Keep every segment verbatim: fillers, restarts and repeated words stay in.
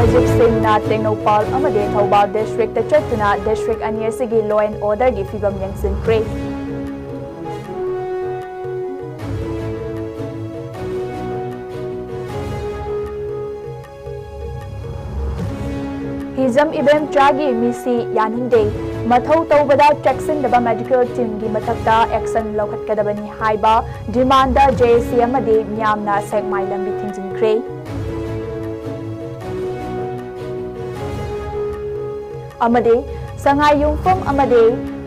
ꯔꯥꯖꯤꯕ ꯁꯤꯡꯅ ꯇꯦꯡꯅꯧꯄꯜ ꯑꯃꯗꯤ ꯊꯧꯕꯥꯜ ꯗꯤꯁꯇ꯭ꯔꯤꯛꯇ ꯆꯠꯇꯨꯅ ꯗꯤꯁꯇ꯭ꯔꯤꯛ ꯑꯅꯤ ꯑꯁꯤꯒꯤ law and orderꯒꯤ ꯐꯤꯕꯝ ꯌꯦꯡꯁꯤꯟꯈ꯭ꯔꯦ꯫ ꯍꯤꯖꯝ ꯏꯕꯦꯝꯆꯥꯒꯤ ꯃꯤꯁꯤ ꯌꯥꯅꯤꯡꯗꯦ, ꯃꯊꯧ ꯇꯧꯕꯗ ꯆꯦꯛꯁꯤꯟꯗꯕ medical teamꯒꯤ ꯃꯊꯛꯇ action ꯂꯧꯈꯠꯀꯗꯕꯅꯤ ꯍꯥꯏꯕ demandꯗ JAC ꯑꯃꯗꯤ ꯃꯤꯌꯥꯝꯅ ꯁꯦꯛꯃꯥꯏ ꯂꯝꯕꯤ ꯊꯤꯡꯖꯤꯟꯈ꯭ꯔꯦ꯫ ꯑꯃꯗꯤ ꯁꯉꯥꯏ ꯌꯨꯝꯐꯝ ꯑꯃꯗꯤ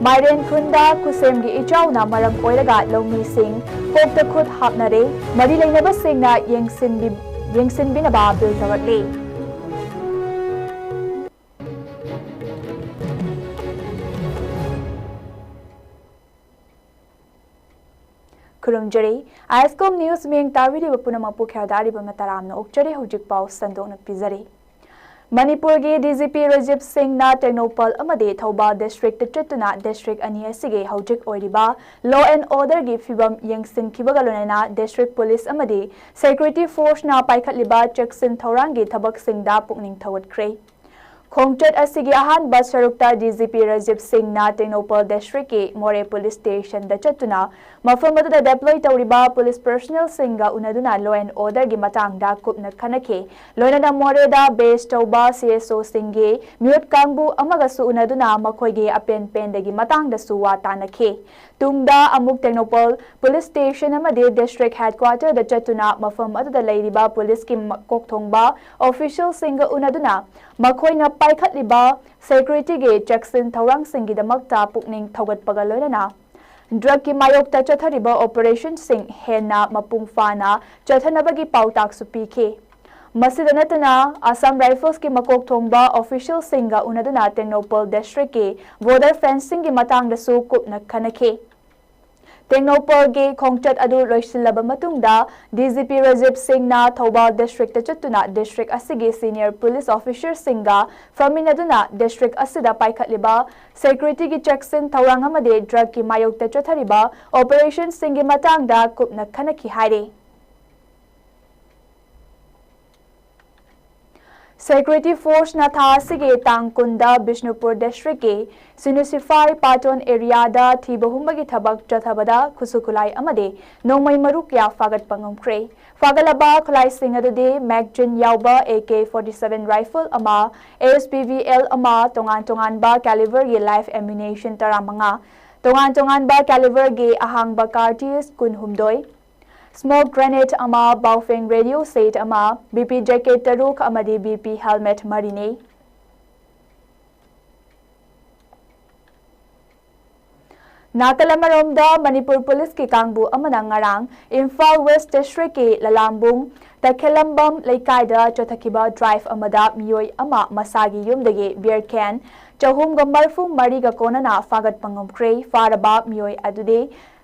ꯃꯥꯏꯔꯦꯟ ꯈꯨꯟꯗ ꯈꯨꯁꯦꯝꯒꯤ ꯏꯆꯥꯎꯅ ꯃꯔꯝ ꯑꯣꯏꯔꯒ ꯂꯧꯃꯤꯁꯤꯡ ꯀꯣꯛꯇ ꯈꯨꯠ ꯍꯥꯞꯅꯔꯦ꯫ ꯃꯔꯤ ꯂꯩꯅꯕꯁꯤꯡꯅ ꯌꯦꯡꯁꯤꯟꯕꯤ-, ꯌꯦꯡꯁꯤꯟꯕꯤꯅꯕ appeal ꯇꯧꯔꯛꯂꯤ꯫ ꯈꯨꯔꯨꯝꯖꯔꯤ꯫ ISCOM News ꯃꯤꯠꯌꯦꯡ ꯇꯥꯕꯤꯔꯤꯕ ꯄꯨꯝꯅꯃꯛꯄꯨ ꯈꯦꯜꯗꯥꯔꯤꯕ ꯃꯇꯔꯥꯝꯅ ꯑꯣꯛꯆꯔꯤ꯫ ꯍꯧꯖꯤꯛ ꯄꯥꯎ ꯁꯟꯗꯣꯛꯅ ꯄꯤꯖꯔꯤ꯫ ꯃꯅꯤꯄꯨꯔꯒꯤ DGP ꯔꯥꯖꯤꯕ ꯁꯤꯡꯅ ꯇꯦꯡꯅꯧꯄꯜ ꯑꯃꯗꯤ ꯊꯧꯕꯥꯜ ꯗꯤꯁꯇ꯭ꯔꯤꯛꯇ ꯆꯠꯇꯨꯅ ꯗꯤꯁꯇ꯭ꯔꯤꯛ ꯑꯅꯤ ꯑꯁꯤꯒꯤ ꯍꯧꯖꯤꯛ ꯑꯣꯏꯔꯤꯕ law and orderꯒꯤ ꯐꯤꯕꯝ ꯌꯦꯡꯁꯤꯟꯈꯤꯕꯒ ꯂꯣꯏꯅꯅ ꯗꯤꯁꯇ꯭ꯔꯤꯛ ꯄꯨꯂꯤꯁ ꯑꯃꯗꯤ security forceꯅ ꯄꯥꯏꯈꯠꯂꯤꯕ ꯆꯦꯛꯁꯤꯟ ꯊꯧꯔꯥꯡꯒꯤ ꯊꯕꯛꯁꯤꯡꯗ ꯄꯨꯛꯅꯤꯡ ꯊꯧꯒꯠꯈ꯭ꯔꯦ꯫ ꯈꯣꯡꯆꯠ ꯑꯁꯤꯒꯤ ꯑꯍꯥꯟꯕ ꯁꯔꯨꯛꯇ DGP ꯔꯥꯖꯤꯕ ꯁꯤꯡꯅ ꯇꯦꯡꯅꯧꯄꯜ ꯗꯤꯁꯇ꯭ꯔꯤꯛꯀꯤ ꯃꯣꯔꯦ ꯄꯨꯂꯤꯁ ꯁ꯭ꯇꯦꯁꯟꯗ ꯆꯠꯇꯨꯅ ꯃꯐꯝ ꯑꯗꯨꯗ deploy ꯇꯧꯔꯤꯕ ꯄꯨꯂꯤꯁ personnelꯁꯤꯡꯒ ꯎꯅꯗꯨꯅ law and orderꯒꯤ ꯃꯇꯥꯡꯗ ꯀꯨꯞꯅ ꯈꯟꯅꯈꯤ꯫ ꯂꯣꯏꯅꯅ ꯃꯣꯔꯦꯗ base ꯇꯧꯕ CSOꯁꯤꯡꯒꯤ ꯃꯤꯍꯨꯠ ꯀꯥꯡꯕꯨ ꯑꯃꯒꯁꯨ ꯎꯅꯗꯨꯅ ꯃꯈꯣꯏꯒꯤ ꯑꯄꯦꯟ ꯄꯦꯟꯗꯒꯤ ꯃꯇꯥꯡꯗꯁꯨ ꯋꯥ ꯇꯥꯅꯈꯤ꯫ ꯇꯨꯡꯗ ꯑꯃꯨꯛ ꯇꯦꯡꯅꯧꯄꯜ ꯄꯨꯂꯤꯁ ꯁ꯭ꯇꯦꯁꯟ ꯑꯃꯗꯤ ꯗꯤꯁꯇ꯭ꯔꯤꯛ headquarterꯗ ꯆꯠꯇꯨꯅ ꯃꯐꯝ ꯑꯗꯨꯗ ꯂꯩꯔꯤꯕ ꯄꯨꯂꯤꯁꯀꯤ ꯃꯀꯣꯛ ꯊꯣꯡꯕ officialꯁꯤꯡꯒ ꯎꯅꯗꯨꯅ ꯃꯈꯣꯏꯅ ꯄꯥꯏꯈꯠꯂꯤꯕ securityꯒꯤ ꯆꯦꯛꯁꯤꯟ ꯊꯧꯔꯥꯡꯁꯤꯡꯒꯤꯗꯃꯛꯇ ꯄꯨꯛꯅꯤꯡ ꯊꯧꯒꯠꯄꯒ ꯂꯣꯏꯅꯅ drugꯀꯤ ꯃꯥꯌꯣꯛꯇ ꯆꯠꯊꯔꯤꯕ operationꯁꯤꯡ ꯍꯦꯟꯅ ꯃꯄꯨꯡ ꯐꯥꯅ ꯆꯠꯊꯅꯕꯒꯤ ꯄꯥꯎꯇꯥꯛꯁꯨ ꯄꯤꯈꯤ꯫ ꯃꯁꯤꯗ ꯅꯠꯇꯅ Assam Riflesꯀꯤ ꯃꯀꯣꯛ ꯊꯣꯡꯕ officialꯁꯤꯡꯒ ꯎꯅꯗꯨꯅ ꯇꯦꯡꯅꯧꯄꯜ districtꯀꯤ border fencingꯒꯤ ꯃꯇꯥꯡꯗꯁꯨ ꯀꯨꯞꯅ ꯈꯟꯅꯈꯤ꯫ ꯇꯦꯡꯅꯧꯄꯜꯒꯤ ꯈꯣꯡꯆꯠ ꯑꯗꯨ ꯂꯣꯏꯁꯤꯜꯂꯕ ꯃꯇꯨꯡꯗ, DGP ꯔꯥꯖꯤꯕ ꯁꯤꯡꯅ ꯊꯧꯕꯥꯜ districtꯇ ꯆꯠꯇꯨꯅ district ꯑꯁꯤꯒꯤ senior police officerꯁꯤꯡꯒ ꯐꯝꯃꯤꯟꯅꯗꯨꯅ district ꯑꯁꯤꯗ ꯄꯥꯏꯈꯠꯂꯤꯕ securityꯒꯤ ꯆꯦꯛꯁꯤꯟ ꯊꯧꯔꯥꯡ ꯑꯃꯗꯤ drugꯀꯤ ꯃꯥꯌꯣꯛꯇ ꯆꯠꯊꯔꯤꯕ operationꯁꯤꯡꯒꯤ ꯃꯇꯥꯡꯗ ꯀꯨꯞꯅ ꯈꯟꯅꯈꯤ ꯍꯥꯏꯔꯤ꯫ Security Force ꯅ ꯊꯥ ꯑꯁꯤꯒꯤ ꯇꯥꯡ ꯀꯨꯟꯗ ꯕꯤꯁꯅꯨꯄꯨꯔ district ꯀꯤ ꯁꯤꯅꯨꯁꯤꯐꯥꯏ ꯄꯥꯇꯣꯟ area ꯗ ꯊꯤꯕ ꯍꯨꯝꯕꯒꯤ ꯊꯕꯛ ꯆꯠꯊꯕꯗ ꯈꯨꯠꯁꯨ ꯈꯨꯠꯂꯥꯏ ꯑꯃꯗꯤ ꯅꯣꯡꯃꯩ ꯃꯔꯨ ꯀꯌꯥ ꯐꯥꯒꯠꯄ ꯉꯝꯈ꯭ꯔꯦ꯫ ꯐꯥꯒꯠꯂꯕ ꯈꯨꯠꯂꯥꯏꯁꯤꯡ ꯑꯗꯨꯗꯤ magazine ꯌꯥꯎꯕ A K forty seven rifle ꯑꯃ, S P V L ꯑꯃ, ꯇꯣꯉꯥꯟ ꯇꯣꯉꯥꯟꯕ caliber ꯒꯤ live ammunition ꯇꯔꯥꯃꯉꯥ, ꯇꯣꯉꯥꯟ ꯇꯣꯉꯥꯟꯕ caliber ꯒꯤ ꯑꯍꯥꯡꯕ cartridge ꯀꯨꯟꯍꯨꯝꯗꯣꯏ, smoke grenade ꯑꯃ, Baofeng radio set ꯑꯃ, B P jacket ꯇꯔꯨꯛ ꯑꯃꯗꯤ B P helmet ꯃꯔꯤꯅꯤ꯫ ꯅꯥꯀꯜ ꯑꯃꯔꯣꯝꯗ, ꯃꯅꯤꯄꯨꯔ ꯄꯨꯂꯤꯁꯀꯤ ꯀꯥꯡꯕꯨ ꯑꯃꯅ ꯉꯔꯥꯡ ꯏꯝꯐꯥꯜ West district ꯀꯤ ꯂꯂꯥꯝꯕꯨꯡ ꯇꯈꯦꯂꯝꯕꯝ ꯂꯩꯀꯥꯏꯗ ꯆꯠꯊꯈꯤꯕ drive ꯑꯃꯗ ꯃꯤꯑꯣꯏ ꯑꯃ ꯃꯁꯥꯒꯤ ꯌꯨꯝꯗꯒꯤ beer can ꯆꯍꯨꯝꯒ ꯃꯔꯤꯐꯨ ꯃꯔꯤꯒ ꯀꯣꯟꯅꯅ ꯐꯥꯒꯠꯄ ꯉꯝꯈ꯭ꯔꯦ꯫ ꯐꯥꯔꯕ ꯃꯤꯑꯣꯏ ꯑꯗꯨꯗꯤ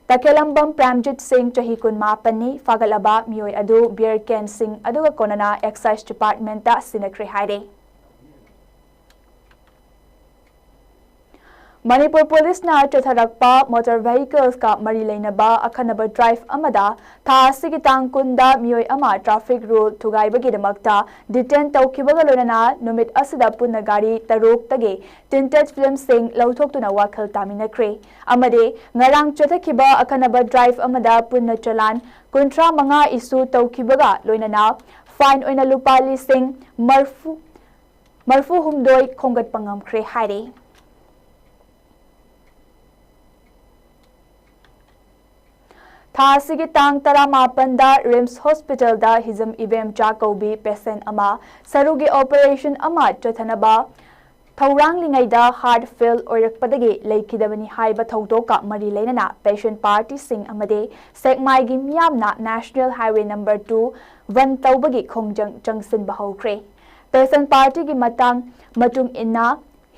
ꯇꯈꯦꯂꯝꯕꯝ ꯄ꯭ꯔꯦꯝꯖꯤꯠ ꯁꯤꯡ, ꯆꯍꯤ ꯀꯨꯟꯃꯥꯄꯟꯅꯤ꯫ ꯐꯥꯒꯠꯂꯕ ꯃꯤꯑꯣꯏ ꯑꯗꯨ beer can ꯁꯤꯡ ꯑꯗꯨꯒ ꯀꯣꯟꯅꯅ excise department ꯇ ꯁꯤꯟꯅꯈ꯭ꯔꯦ ꯍꯥꯏꯔꯦ꯫ ꯃꯅꯤꯄꯨꯔ ꯄꯨꯂꯤꯁꯅ ꯆꯠꯊꯔꯛꯄ motor vehicles ꯀ ꯃꯔꯤ ꯂꯩꯅꯕ ꯑꯈꯟꯅꯕ drive ꯑꯃꯗ ꯊꯥ ꯑꯁꯤꯒꯤ ꯇꯥꯡ ꯀꯨꯟꯗ ꯃꯤꯑꯣꯏ ꯑꯃ traffic rule ꯊꯨꯒꯥꯏꯕꯒꯤꯗꯃꯛꯇ detain ꯇꯧꯈꯤꯕꯒ ꯂꯣꯏꯅꯅ ꯅꯨꯃꯤꯠ ꯑꯁꯤꯗ ꯄꯨꯟꯅ ꯒꯥꯔꯤ ꯇꯔꯨꯛꯇꯒꯤ tinted film ꯁꯤꯡ ꯂꯧꯊꯣꯛꯇꯨꯅ ꯋꯥꯈꯜ ꯇꯥꯃꯤꯟꯅꯈ꯭ꯔꯦ꯫ ꯑꯃꯗꯤ ꯉꯔꯥꯡ ꯆꯠꯊꯈꯤꯕ ꯑꯈꯟꯅꯕ drive ꯑꯃꯗ ꯄꯨꯟꯅ ꯆꯂꯥꯟ ꯀꯨꯟꯊ꯭ꯔꯥ ꯃꯉꯥ issue ꯇꯧꯈꯤꯕꯒ ꯂꯣꯏꯅꯅ fine ꯑꯣꯏꯅ ꯂꯨꯄꯥ ꯂꯤꯁꯤꯡ ꯃꯔꯤꯐꯨ, ꯃꯔꯤꯐꯨ ꯍꯨꯝꯗꯣꯏ ꯈꯣꯝꯒꯠꯄ ꯉꯝꯈ꯭ꯔꯦ ꯍꯥꯏꯔꯤ꯫ ꯊꯥ ꯑꯁꯤꯒꯤ ꯇꯥꯡ ꯇꯔꯥꯃꯥꯄꯟꯗ RIMS hospital ꯗ ꯍꯤꯖꯝ ꯏꯕꯦꯝꯆꯥ ꯀꯧꯕꯤ patient ꯑꯃ ꯁꯔꯨꯒꯤ operation ꯑꯃ ꯆꯠꯊꯅꯕ ꯊꯧꯔꯥꯡꯂꯤꯉꯩꯗ heart fail ꯑꯣꯏꯔꯛꯄꯗꯒꯤ ꯂꯩꯈꯤꯗꯕꯅꯤ ꯍꯥꯏꯕ ꯊꯧꯗꯣꯛꯀ ꯃꯔꯤ ꯂꯩꯅꯅ patient party ꯁꯤꯡ ꯑꯃꯗꯤ ꯁꯦꯛꯃꯥꯏꯒꯤ ꯃꯤꯌꯥꯝꯅ National Highway number two ꯕꯟ ꯇꯧꯕꯒꯤ ꯈꯣꯡꯖꯪ ꯆꯪꯁꯤꯟꯕ ꯍꯧꯈ꯭ꯔꯦ꯫ Patient party ꯒꯤ ꯃꯇꯥꯡ ꯃꯇꯨꯡ ꯏꯟꯅ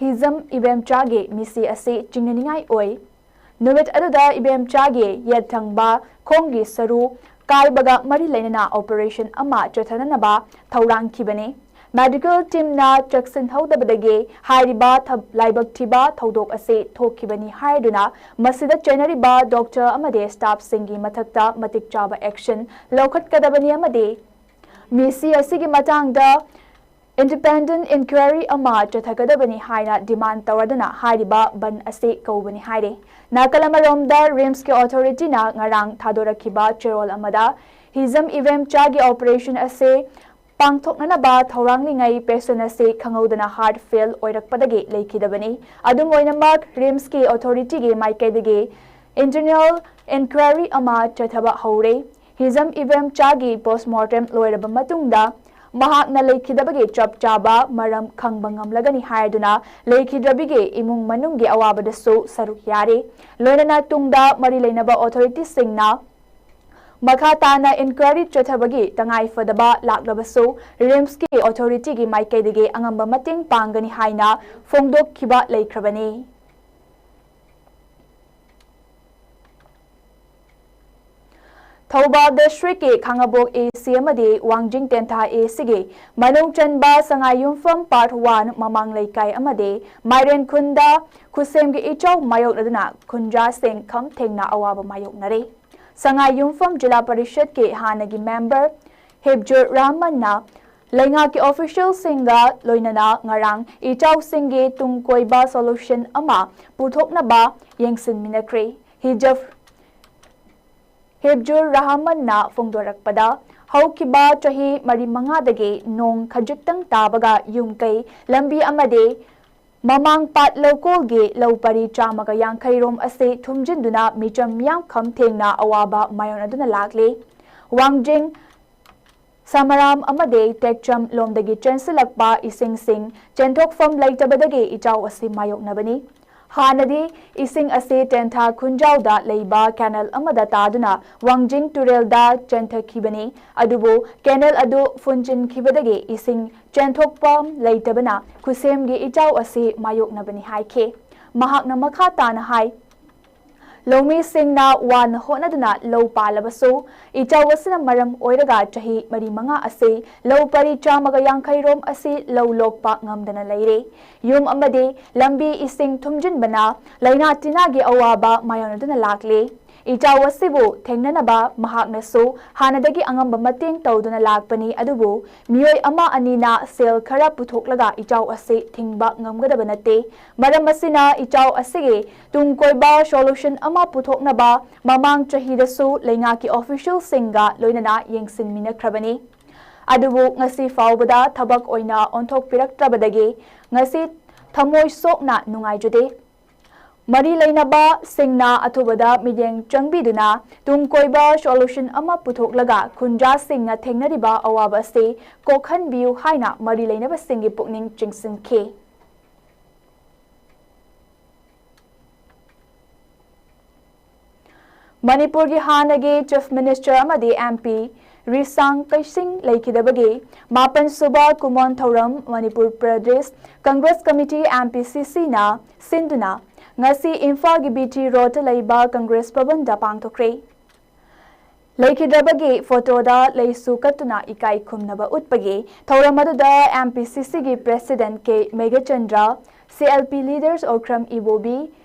ꯍꯤꯖꯝ ꯏꯕꯦꯝꯆꯥꯒꯤ ꯃꯤꯁꯤ ꯑꯁꯤ ꯆꯤꯡꯅꯅꯤꯡꯉꯥꯏ ꯑꯣꯏ꯫ ꯅꯨꯃꯤꯠ ꯑꯗꯨꯗ ꯏꯕꯦꯝꯆꯥꯒꯤ ꯌꯦꯠ ꯊꯪꯕ ꯈꯣꯡꯒꯤ ꯁꯔꯨ ꯀꯥꯏꯕꯒ ꯃꯔꯤ ꯂꯩꯅꯅ operation ꯑꯃ ꯆꯠꯊꯅꯅꯕ ꯊꯧꯔꯥꯡꯈꯤꯕꯅꯤ꯫ Medical team ꯅ ꯆꯦꯛꯁꯤꯟꯍꯧꯗꯕꯗꯒꯤ ꯍꯥꯏꯔꯤꯕ ꯊ-, ꯂꯥꯏꯕꯛ ꯊꯤꯕ ꯊꯧꯗꯣꯛ ꯑꯁꯤ ꯊꯣꯛꯈꯤꯕꯅꯤ ꯍꯥꯏꯗꯨꯅ ꯃꯁꯤꯗ ꯆꯦꯟꯅꯔꯤꯕ doctor ꯑꯃꯗꯤ staff ꯁꯤꯡꯒꯤ ꯃꯊꯛꯇ ꯃꯇꯤꯛ ꯆꯥꯕ action ꯂꯧꯈꯠꯀꯗꯕꯅꯤ ꯑꯃꯗꯤ ꯃꯤꯁꯤ ꯑꯁꯤꯒꯤ ꯃꯇꯥꯡꯗ Independent inquiry ꯑꯃ ꯆꯠꯊꯒꯗꯕꯅꯤ ꯍꯥꯏꯅ demand ꯇꯧꯔꯗꯨꯅ ꯍꯥꯏꯔꯤꯕ ꯕꯟ ꯑꯁꯤ ꯀꯧꯕꯅꯤ ꯍꯥꯏꯔꯤ꯫ ꯅꯥꯀꯜ ꯑꯃꯔꯣꯝꯗ, ꯔꯤꯝꯁꯀꯤ ꯑꯣꯊꯣꯔꯤꯇꯤꯅ ꯉꯔꯥꯡ ꯊꯥꯗꯣꯔꯛꯈꯤꯕ ꯆꯦꯔꯣꯜ ꯑꯃꯗ, ꯍꯤꯖꯝ ꯏꯕꯦꯝꯆꯥꯒꯤ operation ꯑꯁꯤ ꯄꯥꯡꯊꯣꯛꯅꯅꯕ ꯊꯧꯔꯥꯡꯂꯤꯉꯩ patient ꯑꯁꯤ ꯈꯪꯍꯧꯗꯅ heart fail ꯑꯣꯏꯔꯛꯄꯗꯒꯤ ꯂꯩꯈꯤꯗꯕꯅꯤ꯫ ꯑꯗꯨꯝ ꯑꯣꯏꯅꯃꯛ, ꯔꯤꯝꯁꯀꯤ ꯑꯣꯊꯣꯔꯤꯇꯤꯒꯤ ꯃꯥꯏꯀꯩꯗꯒꯤ internal inquiry ꯑꯃ ꯆꯠꯊꯕ ꯍꯧꯔꯦ꯫ ꯍꯤꯖꯝ ꯏꯕꯦꯝꯆꯥꯒꯤ postmortem ꯂꯣꯏꯔꯕ ꯃꯇꯨꯡꯗ, ꯃꯍꯥꯛꯅ ꯂꯩꯈꯤꯗꯕꯒꯤ ꯆꯞ ꯆꯥꯕ ꯃꯔꯝ ꯈꯪꯕ ꯉꯝꯂꯒꯅꯤ ꯍꯥꯏꯗꯨꯅ ꯂꯩꯈꯤꯗ꯭ꯔꯕꯤꯒꯤ ꯏꯃꯨꯡ ꯃꯅꯨꯡꯒꯤ ꯑꯋꯥꯕꯗꯁꯨ ꯁꯔꯨꯛ ꯌꯥꯔꯤ꯫ ꯂꯣꯏꯅꯅ ꯇꯨꯡꯗ ꯃꯔꯤ ꯂꯩꯅꯕ ꯑꯣꯊꯣꯔꯤꯇꯤꯁꯤꯡꯅ ꯃꯈꯥ ꯇꯥꯅ inquiry ꯆꯠꯊꯕꯒꯤ ꯇꯉꯥꯏ ꯐꯗꯕ ꯂꯥꯛꯂꯕꯁꯨ, ꯔꯤꯝꯁꯀꯤ ꯑꯣꯊꯣꯔꯤꯇꯤꯒꯤ ꯃꯥꯏꯀꯩꯗꯒꯤ ꯑꯉꯝꯕ ꯃꯇꯦꯡ ꯄꯥꯡꯒꯅꯤ ꯍꯥꯏꯅ ꯐꯣꯡꯗꯣꯛꯈꯤꯕ ꯂꯩꯈ꯭ꯔꯕꯅꯤ꯫ ꯊꯧꯕꯥꯜ districtꯀꯤ ꯈꯥꯉꯕꯣꯛ AC ꯑꯃꯗꯤ ꯋꯥꯡꯖꯤꯡ ꯇꯦꯟꯊꯥ ACꯒꯤ ꯃꯅꯨꯡ ꯆꯟꯕ ꯁꯉꯥꯏ ꯌꯨꯝꯐꯝ Part One ꯃꯃꯥꯡ ꯂꯩꯀꯥꯏ ꯑꯃꯗꯤ ꯃꯥꯏꯔꯦꯟ ꯈꯨꯟꯗ ꯈꯨꯠꯁꯦꯝꯒꯤ ꯏꯆꯥꯎ ꯃꯥꯌꯣꯛꯅꯗꯨꯅ ꯈꯨꯟꯖꯥꯁꯤꯡ ꯈꯝ ꯊꯦꯡꯅ ꯑꯋꯥꯕ ꯃꯥꯌꯣꯛꯅꯔꯦ꯫ ꯁꯉꯥꯏ ꯌꯨꯝꯐꯝ ꯖꯤꯂꯥ ꯄꯔꯤꯁꯠꯀꯤ ꯍꯥꯟꯅꯒꯤ member ꯍꯤꯞꯖꯨꯔ ꯔꯍꯃꯟꯅ ꯂꯩꯉꯥꯛꯀꯤ officialꯁꯤꯡꯒ ꯂꯣꯏꯅꯅ ꯉꯔꯥꯡ ꯏꯆꯥꯎꯁꯤꯡꯒꯤ ꯇꯨꯡ ꯀꯣꯏꯕ solution ꯑꯃ ꯄꯨꯊꯣꯛꯅꯕ ꯌꯦꯡꯁꯤꯟꯃꯤꯟꯅꯈ꯭ꯔꯦ꯫ ꯍꯤꯖꯐ-, ꯍꯤꯞꯖꯨꯔ ꯔꯍꯃꯟꯅ ꯐꯣꯡꯗꯣꯔꯛꯄꯗ, ꯍꯧꯈꯤꯕ ꯆꯍꯤ ꯃꯔꯤ ꯃꯉꯥꯗꯒꯤ ꯅꯣꯡ ꯈꯖꯤꯛꯇꯪ ꯇꯥꯕꯒ ꯌꯨꯝ ꯀꯩ, ꯂꯝꯕꯤ ꯑꯃꯗꯤ ꯃꯃꯥꯡ ꯄꯥꯠ ꯂꯧꯀꯣꯜꯒꯤ ꯂꯧ ꯄꯔꯤ ꯆꯥꯝꯃꯒ ꯌꯥꯡꯈꯩ ꯔꯣꯝ ꯑꯁꯤ ꯊꯨꯝꯖꯤꯟꯗꯨꯅ ꯃꯤꯆꯝ ꯃꯤꯌꯥꯝ ꯈꯝ ꯊꯦꯡꯅ ꯑꯋꯥꯕ ꯃꯥꯌꯣꯛꯅꯗꯨꯅ ꯂꯥꯛꯂꯤ꯫ ꯋꯥꯡꯖꯤꯡ, ꯁꯃꯔꯥꯝ ꯑꯃꯗꯤ ꯇꯦꯛꯆꯝ ꯂꯣꯝꯗꯒꯤ ꯆꯦꯟꯁꯤꯜꯂꯛꯄ ꯏꯁꯤꯡꯁꯤꯡ ꯆꯦꯟꯊꯣꯛꯐꯝ ꯂꯩꯇꯕꯗꯒꯤ ꯏꯆꯥꯎ ꯑꯁꯤ ꯃꯥꯌꯣꯛꯅꯕꯅꯤ꯫ ꯍꯥꯟꯅꯗꯤ ꯏꯁꯤꯡ ꯑꯁꯤ ꯇꯦꯟꯊꯥ ꯈꯨꯟꯖꯥꯎꯗ ꯂꯩꯕ canal ꯑꯃꯗ ꯇꯥꯗꯨꯅ ꯋꯥꯡꯖꯤꯡ ꯇꯨꯔꯦꯜꯗ ꯆꯦꯟꯊꯈꯤꯕꯅꯤ, ꯑꯗꯨꯕꯨ canal ꯑꯗꯨ ꯐꯨꯟꯖꯤꯟꯈꯤꯕꯗꯒꯤ ꯏꯁꯤꯡ ꯆꯦꯟꯊꯣꯛꯐꯝ ꯂꯩꯇꯕꯅ ꯈꯨꯠꯁꯦꯝꯒꯤ ꯏꯆꯥꯎ ꯑꯁꯤ ꯃꯥꯌꯣꯛꯅꯕꯅꯤ ꯍꯥꯏꯈꯤ꯫ ꯃꯍꯥꯛꯅ ꯃꯈꯥ ꯇꯥꯅ ꯍꯥꯏ, ꯂꯧꯃꯤꯁꯤꯡꯅ ꯋꯥꯅ ꯍꯣꯠꯅꯗꯨꯅ ꯂꯧ ꯄꯥꯜꯂꯕꯁꯨ, ꯏꯆꯥꯎ ꯑꯁꯤꯅ ꯃꯔꯝ ꯑꯣꯏꯔꯒ ꯆꯍꯤ ꯃꯔꯤ ꯃꯉꯥ ꯑꯁꯤ ꯂꯧ ꯄꯔꯤ ꯆꯥꯝꯃꯒ ꯌꯥꯡꯈꯩ ꯔꯣꯝ ꯑꯁꯤ ꯂꯧ ꯂꯣꯛꯄ ꯉꯝꯗꯅ ꯂꯩꯔꯦ꯫ ꯌꯨꯝ ꯑꯃꯗꯤ ꯂꯝꯕꯤ ꯏꯁꯤꯡ ꯊꯨꯝꯖꯤꯟꯕꯅ ꯂꯥꯏꯅꯥ ꯇꯤꯟꯅꯥꯒꯤ ꯑꯋꯥꯕ ꯃꯥꯌꯣꯛꯅꯗꯨꯅ ꯂꯥꯛꯂꯦ꯫ ꯏꯆꯥꯎ ꯑꯁꯤꯕꯨ ꯊꯦꯡꯅꯅꯕ ꯃꯍꯥꯛꯅꯁꯨ ꯍꯥꯟꯅꯗꯒꯤ ꯑꯉꯝꯕ ꯃꯇꯦꯡ ꯇꯧꯗꯨꯅ ꯂꯥꯛꯄꯅꯤ, ꯑꯗꯨꯕꯨ ꯃꯤꯑꯣꯏ ꯑꯃ ꯑꯅꯤꯅ ꯁꯦꯜ ꯈꯔ ꯄꯨꯊꯣꯛꯂꯒ ꯏꯆꯥꯎ ꯑꯁꯤ ꯊꯤꯡꯕ ꯉꯝꯒꯗꯕ ꯅꯠꯇꯦ꯫ ꯃꯔꯝ ꯑꯁꯤꯅ ꯏꯆꯥꯎ ꯑꯁꯤꯒꯤ ꯇꯨꯡ ꯀꯣꯏꯕ solution ꯑꯃ ꯄꯨꯊꯣꯛꯅꯕ ꯃꯃꯥꯡ ꯆꯍꯤꯗꯁꯨ ꯂꯩꯉꯥꯛꯀꯤ officialꯁꯤꯡꯒ ꯂꯣꯏꯅꯅ ꯌꯦꯡꯁꯤꯟꯃꯤꯟꯅꯈ꯭ꯔꯕꯅꯤ꯫ ꯑꯗꯨꯕꯨ ꯉꯁꯤ ꯐꯥꯎꯕꯗ ꯊꯕꯛ ꯑꯣꯏꯅ ꯑꯣꯟꯊꯣꯛꯄꯤꯔꯛꯇ꯭ꯔꯕꯗꯒꯤ ꯉꯁꯤ ꯊꯃꯣꯏ ꯁꯣꯛꯅ ꯅꯨꯡꯉꯥꯏꯖꯗꯦ꯫ ꯃꯔꯤ ꯂꯩꯅꯕꯁꯤꯡꯅ ꯑꯊꯨꯕꯗ ꯃꯤꯠꯌꯦꯡ ꯆꯪꯕꯤꯗꯨꯅ ꯇꯨꯡ ꯀꯣꯏꯕ solution ꯑꯃ ꯄꯨꯊꯣꯛꯂꯒ ꯈꯨꯟꯖꯥꯁꯤꯡꯅ ꯊꯦꯡꯅꯔꯤꯕ ꯑꯋꯥꯕ ꯑꯁꯤ ꯀꯣꯛꯍꯟꯕꯤꯌꯨ ꯍꯥꯏꯅ ꯃꯔꯤ ꯂꯩꯅꯕꯁꯤꯡꯒꯤ ꯄꯨꯛꯅꯤꯡ ꯆꯤꯡꯁꯤꯟꯈꯤ꯫ ꯃꯅꯤꯄꯨꯔꯒꯤ ꯍꯥꯟꯅꯒꯤ Chief Minister ꯑꯃꯗꯤ MP ꯔꯤꯁꯥꯡ ꯀꯩꯁꯤꯡ ꯂꯩꯈꯤꯗꯕꯒꯤ ꯃꯥꯄꯟ ꯁꯨꯕ ꯀꯨꯃꯣꯟ ꯊꯧꯔꯝ ꯃꯅꯤꯄꯨꯔ ꯄ꯭ꯔꯗꯦꯁ ꯀꯪꯒ꯭ꯔꯦꯁ ꯀꯃꯤꯇꯤ, MPCCꯅ ꯁꯤꯟꯗꯨꯅ ꯉꯁꯤ ꯏꯝꯐꯥꯜꯒꯤ BT Roadꯇ ꯂꯩꯕ ꯀꯪꯒ꯭ꯔꯦꯁ ꯚꯕꯟꯗ ꯄꯥꯡꯊꯣꯛꯈ꯭ꯔꯦ꯫ ꯂꯩꯈꯤꯗ꯭ꯔꯕꯒꯤ ꯐꯣꯇꯣꯗ ꯂꯩꯁꯨ ꯀꯠꯇꯨꯅ ꯏꯀꯥꯏ ꯈꯨꯝꯅꯕ ꯎꯠꯄꯒꯤ ꯊꯧꯔꯝ ꯑꯗꯨꯗ MPCCꯒꯤ President ꯀꯦ ꯃꯦꯘꯆꯟꯗ꯭ꯔ, CLP leaders ꯑꯣꯀ꯭ꯔꯝ ꯏꯕꯣꯕꯤ,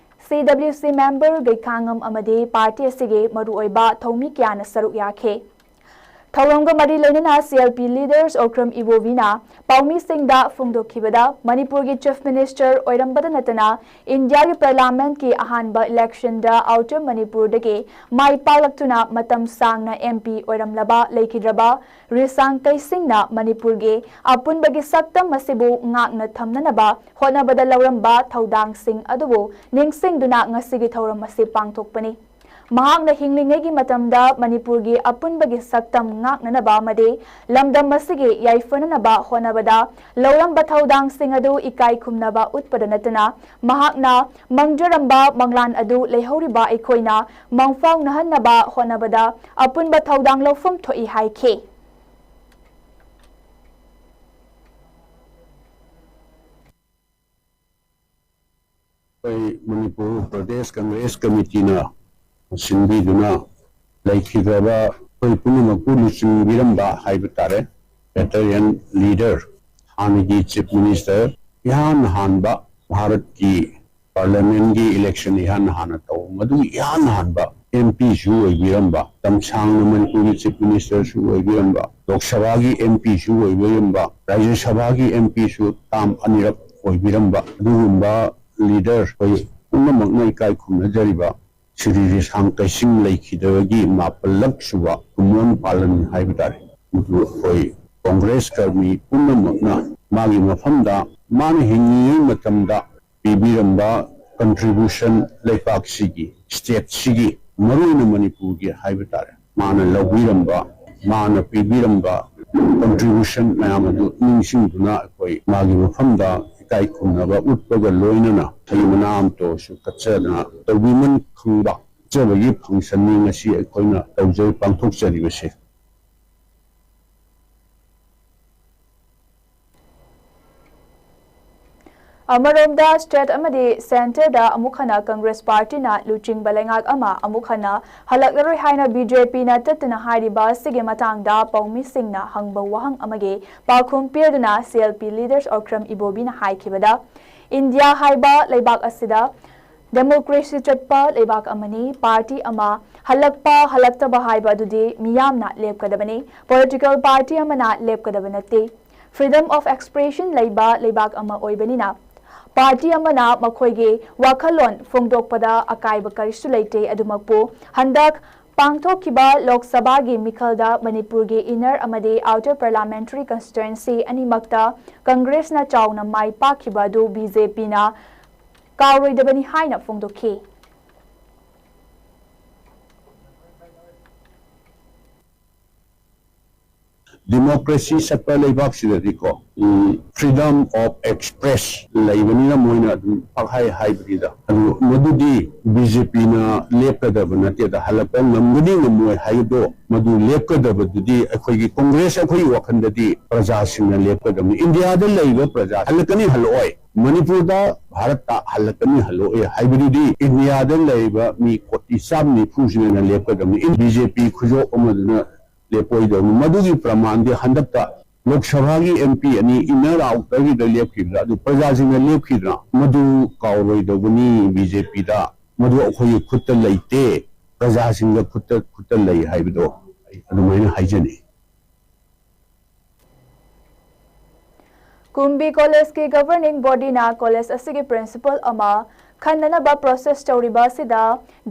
CWC member ꯒꯩꯈꯥꯉꯝ ꯑꯃꯗꯤ party ꯑꯁꯤꯒꯤ ꯃꯔꯨꯑꯣꯏꯕ ꯊꯧꯃꯤ ꯀꯌꯥꯅ ꯁꯔꯨꯛ ꯌꯥꯈꯤ꯫ ꯊꯧꯔꯝꯒ ꯃꯔꯤ ꯂꯩꯅꯅ CLP leaders ꯑꯣꯀ꯭ꯔꯝ ꯏꯕꯣꯕꯤꯅ ꯄꯥꯎꯃꯤꯁꯤꯡꯗ ꯐꯣꯡꯗꯣꯛꯈꯤꯕꯗ, ꯃꯅꯤꯄꯨꯔꯒꯤ Chief Minister ꯑꯣꯏꯔꯝꯕꯗ ꯅꯠꯇꯅ ꯏꯟꯗꯤꯌꯥꯒꯤ Parliamentꯀꯤ ꯑꯍꯥꯟꯕ electionꯗ Outer ꯃꯅꯤꯄꯨꯔꯗꯒꯤ ꯃꯥꯏ ꯄꯥꯛꯂꯛꯇꯨꯅ ꯃꯇꯝ ꯁꯥꯡꯅ MP ꯑꯣꯏꯔꯝꯂꯕ ꯂꯩꯈꯤꯗ꯭ꯔꯕ ꯔꯤꯁꯥꯡ ꯀꯩꯁꯤꯡꯅ ꯃꯅꯤꯄꯨꯔꯒꯤ ꯑꯄꯨꯟꯕꯒꯤ ꯁꯛꯇꯝ ꯑꯁꯤꯕꯨ ꯉꯥꯛꯅ ꯊꯝꯅꯅꯕ ꯍꯣꯠꯅꯕꯗ ꯂꯧꯔꯝꯕ ꯊꯧꯗꯥꯡꯁꯤꯡ ꯑꯗꯨꯕꯨ ꯅꯤꯡꯁꯤꯡꯗꯨꯅ ꯉꯁꯤꯒꯤ ꯊꯧꯔꯝ ꯑꯁꯤ ꯄꯥꯡꯊꯣꯛꯄꯅꯤ꯫ ꯃꯍꯥꯛꯅ ꯍꯤꯡꯂꯤꯉꯩꯒꯤ ꯃꯇꯝꯗ ꯃꯅꯤꯄꯨꯔꯒꯤ ꯑꯄꯨꯟꯕꯒꯤ ꯁꯛꯇꯝ ꯉꯥꯛꯅꯅꯕ ꯑꯃꯗꯤ ꯂꯝꯗꯝ ꯑꯁꯤꯒꯤ ꯌꯥꯏꯐꯅꯅꯕ ꯍꯣꯠꯅꯕꯗ ꯂꯧꯔꯝꯕ ꯊꯧꯗꯥꯡꯁꯤꯡ ꯑꯗꯨ ꯏꯀꯥꯏ ꯈꯨꯝꯅꯕ ꯎꯠꯄꯗ ꯅꯠꯇꯅ, ꯃꯍꯥꯛꯅ ꯃꯪꯖꯔꯝꯕ ꯃꯪꯂꯥꯟ ꯑꯗꯨ ꯂꯩꯍꯧꯔꯤꯕ ꯑꯩꯈꯣꯏꯅ ꯃꯪꯐꯥꯎꯅꯍꯟꯅꯕ ꯍꯣꯠꯅꯕꯗ ꯑꯄꯨꯟꯕ ꯊꯧꯗꯥꯡ ꯂꯧꯐꯝ ꯊꯣꯛꯏ ꯍꯥꯏꯈꯤ꯫ ꯑꯩꯈꯣꯏ ꯃꯅꯤꯄꯨꯔ ꯄ꯭ꯔꯗꯦꯁ ꯀꯪꯒ꯭ꯔꯦꯁ ꯀꯃꯤꯇꯤꯅ ꯁꯤꯟꯕꯤꯗꯨꯅ ꯂꯩꯈꯤꯗ꯭ꯔꯕ ꯑꯩꯈꯣꯏ ꯄꯨꯝꯅꯃꯛꯄꯨ ꯂꯨꯆꯤꯡꯕꯤꯔꯝꯕ ꯍꯥꯏꯕ ꯇꯥꯔꯦ, veteran leader, ꯍꯥꯟꯅꯒꯤ Chief Minister, ꯏꯍꯥꯟ ꯍꯥꯟꯕ ꯚꯥꯔꯠꯀꯤ Parliamentꯀꯤ election ꯏꯍꯥꯟ ꯍꯥꯟꯅ ꯇꯧꯕ, ꯃꯗꯨꯒꯤ ꯏꯍꯥꯟ ꯍꯥꯟꯕ ꯑꯦꯝ ꯄꯤꯁꯨ ꯑꯣꯏꯕꯤꯔꯝꯕ, ꯇꯝꯁꯥꯡꯅ ꯃꯅꯤꯄꯨꯔꯒꯤ ꯆꯤꯐ ꯃꯤꯅꯤꯁꯇꯔꯁꯨ ꯑꯣꯏꯕꯤꯔꯝꯕ, ꯂꯣꯛ ꯁꯚꯥꯒꯤ ꯑꯦꯝ ꯄꯤꯁꯨ ꯑꯣꯏꯕꯤꯔꯝꯕ, ꯔꯥꯖ꯭ꯌ ꯁꯚꯥꯒꯤ ꯑꯦꯝ ꯄꯤꯁꯨ ꯇꯥꯝ ꯑꯅꯤꯔꯛ ꯑꯣꯏꯕꯤꯔꯝꯕ ꯑꯗꯨꯒꯨꯝꯕ ꯂꯤꯗꯔ ꯑꯩꯈꯣꯏ ꯄꯨꯝꯅꯃꯛꯅ ꯏꯀꯥꯏ ꯈꯨꯝꯅꯖꯔꯤꯕ ꯁ꯭ꯔꯤ ꯔꯤꯁꯥꯡ ꯀꯩꯁꯤꯡ ꯂꯩꯈꯤꯗꯕꯒꯤ ꯃꯥꯄꯜꯂꯛ ꯁꯨꯕ ꯀꯨꯝꯑꯣꯟ ꯄꯥꯂꯟ ꯍꯥꯏꯕ ꯇꯥꯔꯦ꯫ ꯃꯗꯨ ꯑꯩꯈꯣꯏ ꯀꯣꯡꯒ꯭ꯔꯦꯁ ꯀꯔꯃꯤ ꯄꯨꯝꯅꯃꯛꯅ ꯃꯥꯒꯤ ꯃꯐꯝꯗ ꯃꯥꯅ ꯍꯤꯡꯂꯤꯉꯩ ꯃꯇꯝꯗ ꯄꯤꯕꯤꯔꯝꯕ ꯀꯟꯇ꯭ꯔꯤꯕ꯭ꯌꯨꯁꯟ ꯂꯩꯄꯥꯛꯁꯤꯒꯤ, ꯁ꯭ꯇꯦꯠꯁꯤꯒꯤ, ꯃꯔꯨꯑꯣꯏꯅ ꯃꯅꯤꯄꯨꯔꯒꯤ ꯍꯥꯏꯕ ꯇꯥꯔꯦ, ꯃꯥꯅ ꯂꯧꯕꯤꯔꯝꯕ, ꯃꯥꯅ ꯄꯤꯕꯤꯔꯝꯕ ꯀꯟꯇ꯭ꯔꯤꯕ꯭ꯌꯨꯁꯟ ꯃꯌꯥꯝ ꯑꯗꯨ ꯅꯤꯡꯁꯤꯡꯗꯨꯅ ꯑꯩꯈꯣꯏ ꯃꯥꯒꯤ ꯃꯐꯝꯗ ꯏꯀꯥꯏ ꯈꯨꯝꯅꯕ ꯎꯠꯄꯒ ꯂꯣꯏꯅꯅ ꯍꯩ ꯃꯅꯥ ꯑꯃꯇ ꯑꯣꯏꯔꯁꯨ ꯀꯠꯆꯗꯅ ꯇꯧꯕꯤꯃꯟ ꯈꯪꯕ ꯀꯠꯆꯕꯒꯤ ꯐꯪꯁꯟꯅꯤ ꯉꯁꯤ ꯑꯩꯈꯣꯏꯅ ꯇꯧꯖ-, ꯄꯥꯡꯊꯣꯛꯆꯔꯤꯕꯁꯦ꯫ ꯑꯃꯔꯣꯝꯗ, ꯁ꯭ꯇꯦꯠ ꯑꯃꯗꯤ ꯁꯦꯟꯇꯔꯗ ꯑꯃꯨꯛ ꯍꯟꯅ ꯀꯪꯒ꯭ꯔꯦꯁ ꯄꯥꯔꯇꯤꯅ ꯂꯨꯆꯤꯡꯕ ꯂꯩꯉꯥꯛ ꯑꯃ ꯑꯃꯨꯛ ꯍꯟꯅ ꯍꯜꯂꯛꯂꯔꯣꯏ ꯍꯥꯏꯅ ꯕꯤ ꯖꯦ ꯄꯤꯅ ꯇꯠꯇꯅ ꯍꯥꯏꯔꯤꯕ ꯑꯁꯤꯒꯤ ꯃꯇꯥꯡꯗ ꯄꯥꯎꯃꯤꯁꯤꯡꯅ ꯍꯪꯕ ꯋꯥꯍꯪ ꯑꯃꯒꯤ ꯄꯥꯎꯈꯨꯝ ꯄꯤꯗꯨꯅ C L P leaders Okram ꯏꯕꯣꯕꯤꯅ ꯍꯥꯏꯈꯤꯕꯗ, ꯏꯟꯗꯤꯌꯥ ꯍꯥꯏꯕ ꯂꯩꯕꯥꯛ ꯑꯁꯤꯗ ꯗꯦꯃꯣꯀ꯭ꯔꯦꯁꯤ ꯆꯠꯄ ꯂꯩꯕꯥꯛ ꯑꯃꯅꯤ꯫ ꯄꯥꯔꯇꯤ ꯑꯃ ꯍꯜꯂꯛꯄ ꯍꯜꯂꯛꯇꯕ ꯍꯥꯏꯕ ꯑꯗꯨꯗꯤ ꯃꯤꯌꯥꯝꯅ ꯂꯦꯞꯀꯗꯕꯅꯤ꯫ ꯄꯣꯂꯤꯇꯤꯀꯦꯜ ꯄꯥꯔꯇꯤ ꯑꯃꯅ ꯂꯦꯞꯀꯗꯕ ꯅꯠꯇꯦ꯫ ꯐ꯭ꯔꯤꯗꯝ ꯑꯣꯐ ꯑꯦꯛꯁꯄ꯭ꯔꯦꯁꯟ ꯂꯩꯕ ꯂꯩꯕꯥꯛ ꯑꯃ ꯑꯣꯏꯕꯅꯤꯅ, ꯄꯥꯔꯇꯤ ꯑꯃꯅ ꯃꯈꯣꯏꯒꯤ ꯋꯥꯈꯜꯂꯣꯟ ꯐꯣꯡꯗꯣꯛꯄꯗ ꯑꯀꯥꯏꯕ ꯀꯔꯤꯁꯨ ꯂꯩꯇꯦ꯫ ꯑꯗꯨꯃꯛꯄꯨ, ꯍꯟꯗꯛ ꯄꯥꯡꯊꯣꯛꯈꯤꯕ ꯂꯣꯛ ꯁꯚꯥꯒꯤ ꯃꯤꯈꯜꯗ ꯃꯅꯤꯄꯨꯔꯒꯤ ꯏꯟꯅꯔ ꯑꯃꯗꯤ ꯑꯥꯎꯇꯔ ꯄꯥꯔꯂꯤꯌꯥꯃꯦꯟꯇꯔꯤ ꯀꯟꯁꯇꯤꯇ꯭ꯋꯦꯟꯁꯤ ꯑꯅꯤꯃꯛꯇ ꯀꯪꯒ꯭ꯔꯦꯁꯅ ꯆꯥꯎꯅ ꯃꯥꯏ ꯄꯥꯛꯈꯤꯕ ꯑꯗꯨ ꯕꯤ ꯖꯦ ꯄꯤꯅ ꯀꯥꯎꯔꯣꯏꯗꯕꯅꯤ ꯍꯥꯏꯅ ꯐꯣꯡꯗꯣꯛꯈꯤ꯫ ꯗꯤꯃꯣꯀ꯭ꯔꯦꯁꯤ ꯆꯠꯄ ꯂꯩꯕꯥꯛꯁꯤꯗꯗꯤꯀꯣ, ꯎꯝ, ꯐ꯭ꯔꯤꯗꯝ ꯑꯣꯐ ꯑꯦꯛꯁꯄ꯭ꯔꯦꯁ ꯂꯩꯕꯅꯤꯅ ꯃꯣꯏꯅ ꯑꯗꯨꯝ ꯄꯪꯍꯥꯏ ꯍꯥꯏꯕꯅꯤꯗ꯫ ꯑꯗꯨ ꯃꯗꯨꯗꯤ ꯕꯤ ꯖꯦ ꯄꯤꯅ ꯂꯦꯞꯀꯗꯕ ꯅꯠꯇꯦꯗ, ꯍꯜꯂꯛꯄ ꯉꯝꯒꯅꯤ ꯉꯝꯃꯣꯏ ꯍꯥꯏꯕꯗꯣ, ꯃꯗꯨ ꯂꯦꯞꯀꯗꯕꯗꯨꯗꯤ ꯑꯩꯈꯣꯏꯒꯤ ꯀꯣꯡꯒ꯭ꯔꯦꯁ, ꯑꯩꯈꯣꯏꯒꯤ ꯋꯥꯈꯜꯗꯗꯤ ꯄ꯭ꯔꯖꯥꯁꯤꯡꯅ ꯂꯦꯞꯀꯗꯕꯅꯤ꯫ ꯏꯟꯗꯤꯌꯥꯗ ꯂꯩꯔꯤꯕ ꯄ꯭ꯔꯖꯥ ꯍꯜꯂꯛꯀꯅꯤ ꯍꯜꯂꯛꯑꯣꯏ, ꯃꯅꯤꯄꯨꯔꯗ, ꯚꯥꯔꯠꯇ ꯍꯜꯂꯛꯀꯅꯤ ꯍꯜꯂꯛꯑꯣꯏ ꯍꯥꯏꯕꯗꯨꯗꯤ ꯏꯟꯗꯤꯌꯥꯗ ꯂꯩꯔꯤꯕ ꯃꯤ ꯀꯣꯇꯤ ꯆꯥꯝ ꯅꯤꯐꯨꯁꯤꯅ ꯂꯦꯞꯀꯗꯕꯅꯤ꯫ ꯕꯤ ꯖꯦ ꯄꯤ ꯈꯨꯖꯣꯞ ꯑꯃꯗꯨꯅ ꯂꯦꯞꯄꯣꯏꯗꯕꯅꯤ꯫ ꯃꯗꯨꯒꯤ ꯄ꯭ꯔꯃꯥꯟꯗꯤ ꯍꯟꯗꯛꯇ ꯂꯣꯛ ꯁꯚꯥꯒꯤ ꯑꯦꯝ ꯄꯤ ꯑꯅꯤ ꯏꯟꯅꯔ ꯑꯥꯎꯇꯔꯒꯤꯗ ꯂꯦꯞꯈꯤꯕꯗ, ꯑꯗꯨ ꯄ꯭ꯔꯖꯥꯁꯤꯡꯅ ꯂꯦꯞꯈꯤꯗꯅ, ꯃꯗꯨ ꯀꯥꯎꯔꯣꯏꯗꯧꯕꯅꯤ ꯕꯤ ꯖꯦ ꯄꯤꯗ꯫ ꯃꯗꯨ ꯑꯩꯈꯣꯏꯒꯤ ꯈꯨꯠꯇ ꯂꯩꯇꯦ꯫ ꯄ꯭ꯔꯖꯥꯁꯤꯡꯗ ꯈꯨꯠꯇ ꯈꯨꯠꯇ ꯂꯩ ꯍꯥꯏꯕꯗꯣ ꯑꯗꯨꯃꯥꯏꯅ ꯍꯥꯏꯖꯅꯤꯡꯏ꯫ ꯀꯨꯝꯕꯤ ꯀꯣꯂꯦꯖꯀꯤ ꯒꯕꯔꯅꯤꯡ ꯕꯣꯗꯤꯅ ꯀꯣꯂꯦꯖ ꯑꯁꯤꯒꯤ ꯄ꯭ꯔꯤꯟꯁꯤꯄꯜ ꯑꯃ ꯈꯟꯅꯅꯕ ꯄ꯭ꯔꯣꯁꯦꯁ ꯇꯧꯔꯤꯕ ꯑꯁꯤꯗ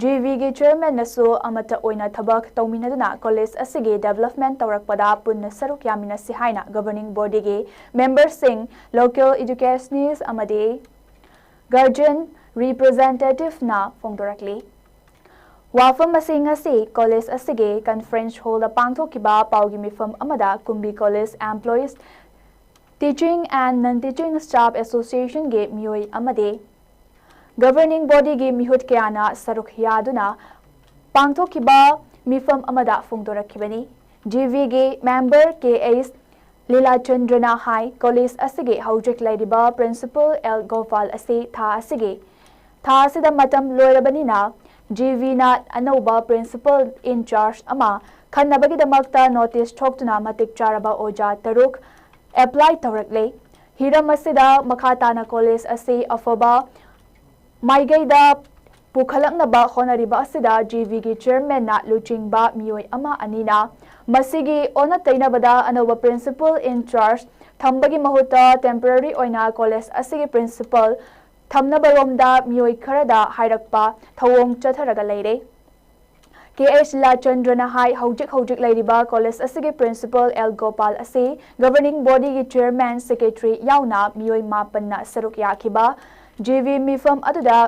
ꯖꯤꯚꯤꯒꯤ ꯆꯤꯌꯔꯃꯦꯟꯅꯁꯨ ꯑꯃꯠꯇ ꯑꯣꯏꯅ ꯊꯕꯛ ꯇꯧꯃꯤꯟꯅꯗꯨꯅ ꯀꯣꯂꯦꯖ ꯑꯁꯤꯒꯤ ꯗꯦꯕꯂꯞꯃꯦꯟ ꯇꯧꯔꯛꯄꯗ ꯄꯨꯟꯅ ꯁꯔꯨꯛ ꯌꯥꯃꯤꯟꯅꯁꯤ ꯍꯥꯏꯅ ꯒꯕꯔꯅꯤꯡ ꯕꯣꯗꯤꯒꯤ ꯃꯦꯝꯕꯔꯁꯤꯡ, ꯂꯣꯀꯦꯜ ꯏꯗꯨꯀꯦꯁꯅꯤꯁ ꯑꯃꯗꯤ ꯒꯥꯔꯖꯤꯌꯟ ꯔꯤꯄ꯭ꯔꯖꯦꯟꯇꯦꯇꯤꯚꯅ ꯐꯣꯡꯗꯣꯔꯛꯂꯤ꯫ ꯋꯥꯐꯝ ꯑꯁꯤ ꯉꯁꯤ ꯀꯣꯂꯦꯖ ꯑꯁꯤꯒꯤ ꯀꯟꯐꯔꯦꯟꯁ ꯍꯣꯜꯗ ꯄꯥꯡꯊꯣꯛꯈꯤꯕ ꯄꯥꯎꯒꯤ ꯃꯤꯐꯝ ꯑꯃꯗ Kumbi college employees, teaching and non teaching staff ꯑꯦꯁꯣꯁꯤꯌꯦꯁꯟꯒꯤ ꯃꯤꯑꯣꯏ ꯑꯃꯗꯤ ꯒꯕꯔꯅꯤꯡ ꯕꯣꯗꯤꯒꯤ ꯃꯤꯍꯨꯠ ꯀꯌꯥꯅ ꯁꯔꯨꯛ ꯌꯥꯗꯨꯅ ꯄꯥꯡꯊꯣꯛꯈꯤꯕ ꯃꯤꯐꯝ ꯑꯃꯗ ꯐꯣꯡꯗꯣꯔꯛꯈꯤꯕꯅꯤ꯫ ꯖꯤꯚꯤꯒꯤ ꯃꯦꯝꯕꯔ ꯀꯦ ꯑꯩꯆ ꯂꯤꯂꯥꯆꯟꯗ꯭ꯔꯅ ꯍꯥꯏ, ꯀꯣꯂꯦꯖ ꯑꯁꯤꯒꯤ ꯍꯧꯖꯤꯛ ꯂꯩꯔꯤꯕ ꯄ꯭ꯔꯤꯟꯁꯤꯄꯜ ꯑꯦꯜ ꯒꯣꯄꯥꯜ ꯑꯁꯤ ꯊꯥ ꯑꯁꯤꯒꯤ ꯊꯥ ꯑꯁꯤꯗ ꯃꯇꯝ ꯂꯣꯏꯔꯕꯅꯤꯅ ꯖꯤꯚꯤꯅ ꯑꯅꯧꯕ ꯄ꯭ꯔꯤꯟꯁꯤꯄꯜ ꯏꯟ ꯆꯥꯔꯖ ꯑꯃ ꯈꯟꯅꯕꯒꯤꯗꯃꯛꯇ ꯅꯣꯇꯤꯁ ꯊꯣꯛꯇꯨꯅ ꯃꯇꯤꯛ ꯆꯥꯔꯕ ꯑꯣꯖꯥ ꯇꯔꯨꯛ ꯑꯦꯄ꯭ꯂꯥꯏ ꯇꯧꯔꯛꯂꯦ꯫ ꯍꯤꯔꯝ ꯑꯁꯤꯗ ꯃꯈꯥ ꯇꯥꯅ ꯀꯣꯂꯦꯖ ꯑꯁꯤ ꯑꯐꯕ ꯃꯥꯏꯒꯩꯗ ꯄꯨꯈꯠꯂꯛꯅꯕ ꯍꯣꯠꯅꯔꯤꯕ ꯑꯁꯤꯗ ꯖꯤꯚꯤꯒꯤ ꯆꯤꯌꯔꯃꯦꯟꯅ ꯂꯨꯆꯤꯡꯕ ꯃꯤꯑꯣꯏ ꯑꯃ ꯑꯅꯤꯅ ꯃꯁꯤꯒꯤ ꯑꯣꯟꯅ ꯇꯩꯅꯕꯗ ꯑꯅꯧꯕ ꯄ꯭ꯔꯤꯟꯁꯤꯄꯜ ꯏꯟ ꯆꯥꯔꯖ ꯊꯝꯕꯒꯤ ꯃꯍꯨꯠꯇ ꯇꯦꯝꯄꯔꯔꯤ ꯑꯣꯏꯅ ꯀꯣꯂꯦꯖ ꯑꯁꯤꯒꯤ ꯄ꯭ꯔꯤꯟꯁꯤꯄꯜ ꯊꯝꯅꯕꯔꯣꯝꯗ ꯃꯤꯑꯣꯏ ꯈꯔꯗ ꯍꯥꯏꯔꯛꯄ ꯊꯧꯑꯣꯡ ꯆꯠꯊꯔꯒ ꯂꯩꯔꯦ꯫ ꯀꯦ ꯑꯩꯆ ꯂꯤꯂꯥꯆꯟꯗ꯭ꯔꯅ ꯍꯥꯏ, ꯍꯧꯖꯤꯛ ꯍꯧꯖꯤꯛ ꯂꯩꯔꯤꯕ ꯀꯣꯂꯦꯖ ꯑꯁꯤꯒꯤ ꯄ꯭ꯔꯤꯟꯁꯤꯄꯜ ꯑꯦꯜ ꯒꯣꯄꯥꯜ ꯑꯁꯤ ꯒꯕꯔꯅꯤꯡ ꯕꯣꯗꯤꯒꯤ ꯆꯤꯌꯔꯃꯦꯟ, ꯁꯦꯀ꯭ꯔꯦꯇꯔꯤ ꯌꯥꯎꯅ ꯃꯤꯑꯣꯏ ꯃꯥꯄꯟꯅ ꯁꯔꯨꯛ ꯌꯥꯈꯤꯕ ꯖꯤꯚꯤ ꯃꯤꯐꯝ ꯑꯗꯨꯗ